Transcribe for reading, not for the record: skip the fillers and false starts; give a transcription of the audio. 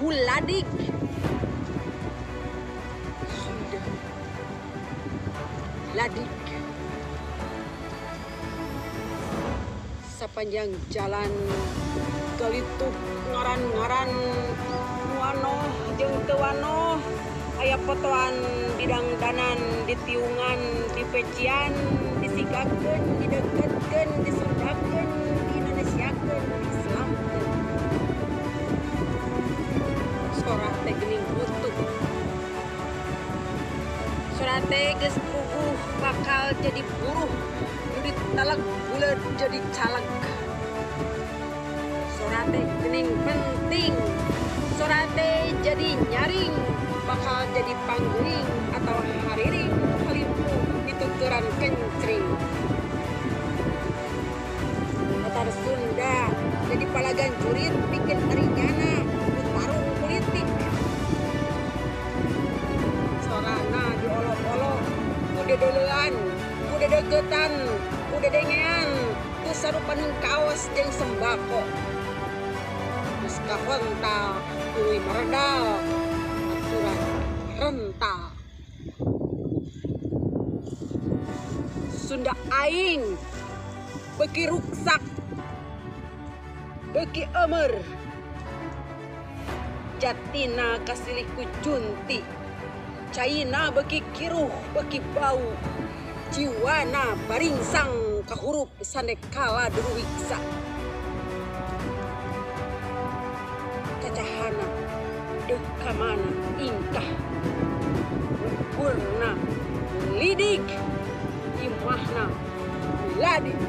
muladik. Sunda ladik. Sapanjang jalan galituk ngaran-ngaran wanoh jeung teu wanoh aya potoan didangdanan ditiungan dipecian disigakeun dideketkeun disundakeun diindonesiakeun diislamkeun. Sora teh geuning butuh, sora teh geus puguh bakal jadi buruh nu ditaleg buleud jadi caleg. Sora teh geuning penting, sora teh jadi nyaring bakal jadi pangguring atau hariring halimpuh dituturan kencring. Tatar Sunda jadi palagan jurit bikin arinyana tarung politik. Sorana diolok-olok ku dedolean, ku dedeketan, ku dedengean, ku sarupaneun kaos jeung sembako. Geus kahontal tuluy meredal aturan rental. Sunda aing beuki ruksak, beuki emer, jatina kasilih ku junti, caina beuki kiruh beuki bau, jiwana baringsang kahurup sandekala duruwiksa. Cacahana deuk ka mana ingkah, lumpurna lidik, imahna ladik.